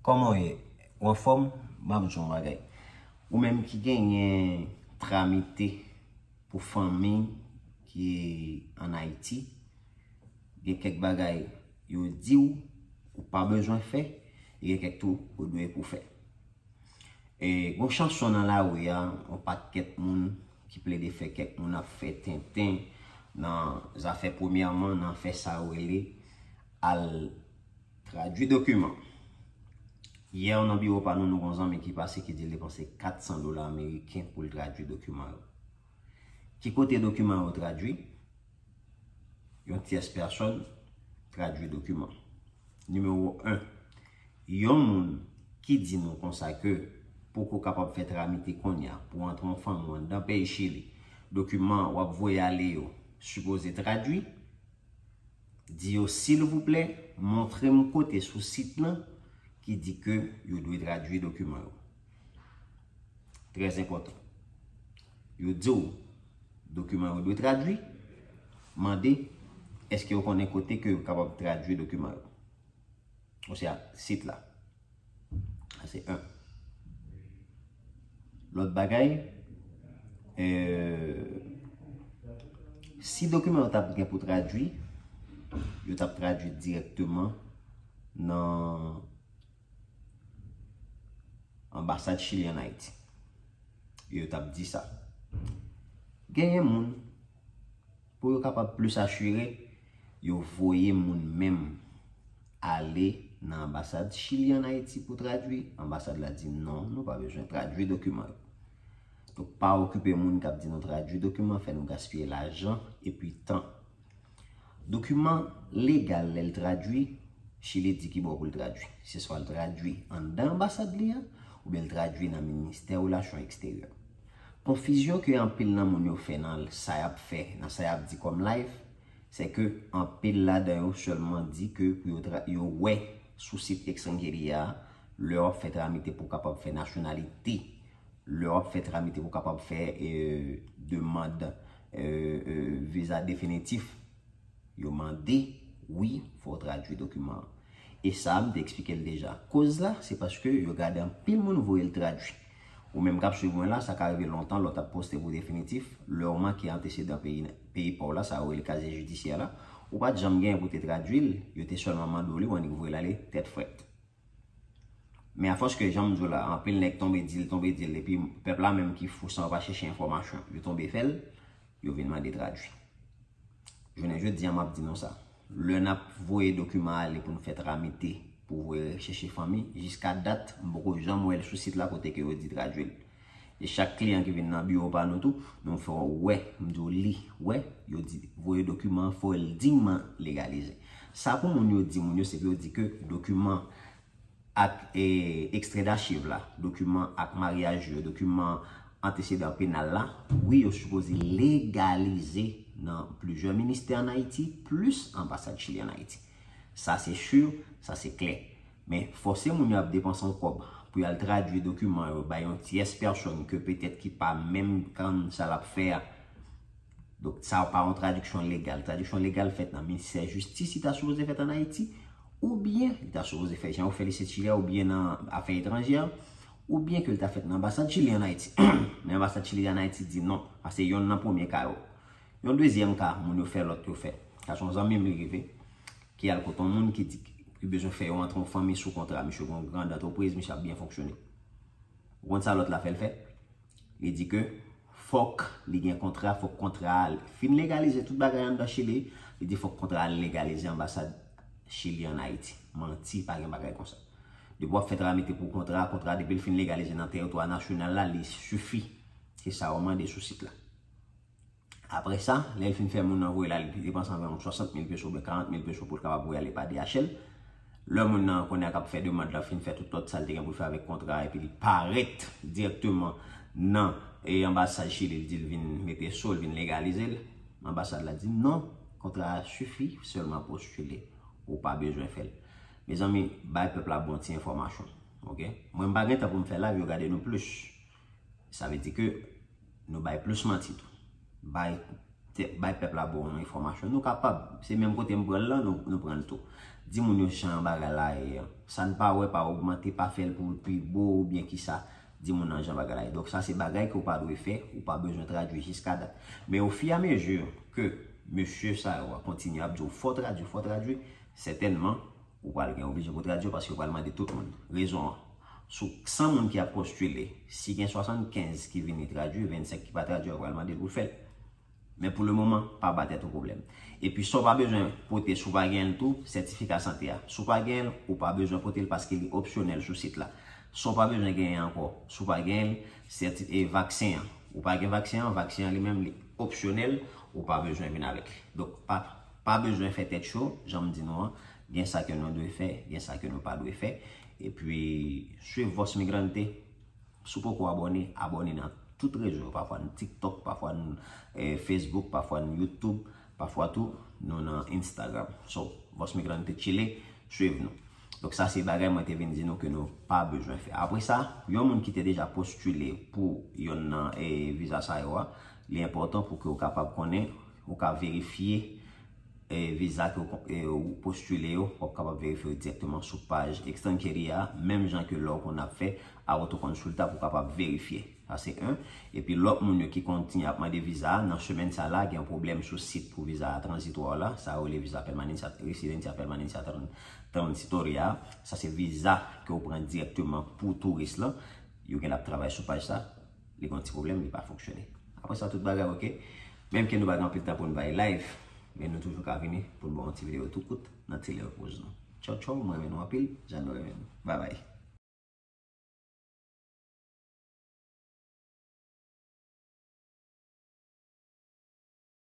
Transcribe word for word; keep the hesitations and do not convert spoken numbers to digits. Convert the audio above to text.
Kòman w ye? Ou anfòm? M ap di w yon bagay. Ou menm ki genyen tramite pou fanmi ki ann Ayiti, gen kèk bagay yo di w ou pa bezwen fè, e gen kèk tou ou dwe pou fè. E gon chanson nan lari a, yon pakèt moun ki plede fè kèk moun ap fè tenten nan zafè, premyèman, nan fè sa yo rele al tradui dokiman. Yè, nan biwo pa nou, nou gon zanmi ki pase ki di l depanse kat san dola ameriken pou l tradui dokiman yo. Ki kote dokiman yo tradui? Yon tyès pèsòn tradui dokiman. Nimewo en, yon moun ki di nou konsa ke pou ke w kapab fè tramite kounye a pou antre yon fanmi w anndan peyi Chili, dokiman w ap voye ale yo sipoze tradui, di yo, silvouplè, montre m kote sou sit lan ki di ke yo dwe tradui dokiman yo. Trè enpòtan. Yo di w dokiman yo dwe tradui, mande, èske yo konnen kote ke yo kapab tradui dokiman yo? Osea, sit la. Sa se en. Lòt bagay, euh, si dokiman yo t ap gen pou tradui, yo t ap tradui dirèkteman nan anbasad Chili ann Ayiti. Yo t ap di sa. Genyen moun, pou yo kapab plis asire, yo voye moun menm ale nan anbasad Chili ann Ayiti pou tradui. Anbasad la di, non, nou pa bezwen tradui dokiman yo. Donk, pa okipe moun k ap di nou tradui dokiman, fè nou gaspiye lajan epi tan. Dokiman legal, lè l tradui, Chili di ki bò pou l tradui. Se swa l tradui anndan anbasad li a, oubyen l tradui nan ministè relasyon eksteryè. Konfizyon ke anpil nan moun yo fè nan sa y ap fè, nan sa y ap di kòm live, se ke anpil ladan yo sèlman di ke pou yo tra-, yo wè sou sit Extranjeria a, lè w ap fè tramite pou w kapab fè nasyonalite, lè w ap fè tramite pou w kapab fè, euh, demann, euh, euh, viza definitif, yo mande, wi, fò w tradui dokiman an. E sa, m te eksplike l deja. Koz la, se paske yo gade anpil moun voye l tradui. Ou menm k ap swiv mwen la, sa ka rive lontan lè w t ap poste pou definitif, lè w manke antesedan peyi, peyi pa w la, sa yo rele kaziye jidisyè la, ou pa t janm genyen pou te tradui l, yo te sèlman mande w li, w annik voye l ale tèt frèt. Men afòs ke, jan m di w la, anpil nèg tonbe di l, tonbe di l, epi pèp la menm ki fou san yo pa chèche enfòmasyon, yo tonbe fè l, yo vin mande tradui. Jounen jodi a, m ap di nou sa. Lè n ap voye dokiman ale pou n fè tramite, pou voye chèche fanmi, jiska dat, m poko janm wè l sou sit la kote ke yo di tradui l. E chak kliyan ki vin nan biwo pa nou tou, nou fè w wè, m di w li, wè, yo di voye dokiman an, fò l diyman legalize. Sa pou moun yo di moun yo, se pou yo di ke dokiman ak, e, ekstrè dachiv la, dokiman ak maryaj yo, dokiman antesedan penal la, wi, yo sipoze legalize nan plizyè ministè ann Ayiti, plis anbasad Chili ann Ayiti. Sa se si, sa se klè. Men fòse moun yo ap depanse yon kòb pou y al tradui dokiman yo bay yon tyès pèsòn ke petèt ki pa menm konn sa l ap fè a. Donk, sa pa yon tradiksyon legal. Tradiksyon legal fèt nan ministè jistis, li ta sipoze fèt ann Ayiti, oubyen li ta sipoze fèt jan yo fè li se Chili a, oubyen nan afè etranjè, oubyen ke li ta fèt nan anbasad Chili ann Ayiti. Men anbasad Chili ann Ayiti di non, paske yonn nan premye ka yo. Yon dezyèm ka, moun yo fè, lòt yo fè. Sa se yon zanmi m li rive, ki al kote yon moun ki di, ki bezwen fè yo antre yon fanmi sou kontra. Misye gen yon gran antrepriz, misye ap byen fonksyone. Ou konn sa lòt la fè l fè? Li di ke fòk li gen kontra, fòk kontra a fin legalize tout bagay anndan Chili. Li di fòk kontra a legalize anbasad Chili ann Ayiti. Manti, pa gen bagay konsa. Depi w ap fè tramite pou kontra a, kontra a depi l fin legalize nan teritwa nasyonal la, li sifi. Se sa yo mande sou sit la. Apre sa, lè l fin fè moun nan voye l ale, li depanse anviwon swasant mil peso oubyen karant mil peso pou l kapab voye ale pa D H L. Lè moun nan kounye a k ap fè demann lan fin fè tout lòt sa l te gen pou l fè avèk kontra a, epi l parèt dirèkteman nan, e, anbasad Chili, l di l vin mete so l, vin legalize l. Anbasad la di non, kontra a sifi, sèlman postile, ou pa bezwen fè l. Mezanmi, bay pèp la bon ti enfòmasyon, oke? Mwen, m pa gen tan pou m fè live, yo gade nou plis. Sa vle di ke nou bay plis manti tou. Bay, te, bay pèp la bon enfòmasyon. Nou kapab. Se menm kote m pran l lan, nou, nou pran l tou. Di moun yo jan bagay la ye an. Sa n pa wè, pa ogmante, pa fè l pou l pi bo oubyen kisa. Di moun nan jan bagay la ye. Donk sa se bagay ke w pa dwe fè, ou pa bezwen tradui jiska dat. Men ofiramezi ke mesye sa yo a kontinye ap di w fò tradui, fò tradui, sètènman, ou pral gen oblije pou tradui paske yo pral mande tout moun. Rezon an, sou san moun ki ap postile, si gen swasannkenz ki vini tradui, vennsenk ki pa tradui, yo pral mande l pou l fè l. Men pou le moman, pa ba tèt ou pwoblèm. Epi sa w pa bezwen pote si w pa gen l tou, sètifika sante a. Si w pa gen l, ou pa bezwen pote l paske li opsyonèl sou sit la. Sa w pa bezwen genyen ankò, si w pa gen l, sèti, e vaksen an. Ou pa gen vaksen an, vaksen an li menm li opsyonèl, ou pa bezwen vin avèk li. Donk pa, pa bezwen fè tèt cho, jan m di nou an, gen sa ke nou dwe fè, gen sa ke nou pa dwe fè. Epi swiv Voz Migrante. Si w poko abòne, abòne nan tout rezo yo. Pafwa n TikTok, pafwa n eh, Facebook, pafwa n YouTube, pafwa tou nou nan Instagram. So, Voz Migrante, chile, swiv nou. Donk sa se bagay mwen te vin di nou ke nou pa bezwen fè. Apre sa, yon moun ki te deja postile pou yonn nan eh, viza sa yo a, li enpòtan pou ke w kapab konnen, ou ka verifye eh, viza ke w kon- eh, ou postile yo, w ap kapab verifye yo dirèkteman sou paj Extranjeria a, menm jan ke lè w konn ap fè autoconsulta pou w kapab verifye. Sa se yon. Epi lòt moun yo ki kontinye ap mande viza a, nan semèn sa la, gen yon pwoblèm sou sit pou viza a tranzitwa la, sa yo rele viza permanencia, residencia permanencia tran- transitoria. Sa se viza ke w pran dirèkteman pou touris lan. Yo gen ap travay sou paj sa, li gen yon ti pwoblèm, li pa fonksyone. Apre sa, tout bagay oke. Menm ke nou pa gen anpil tan pou n bay live, men nou toujou ka vini pou n ba yon ti videyo tou kout nan ti lè repoze nou. Tchaw, tchaw, mwen renmen nou anpil, jan nou renmen nou. Babay.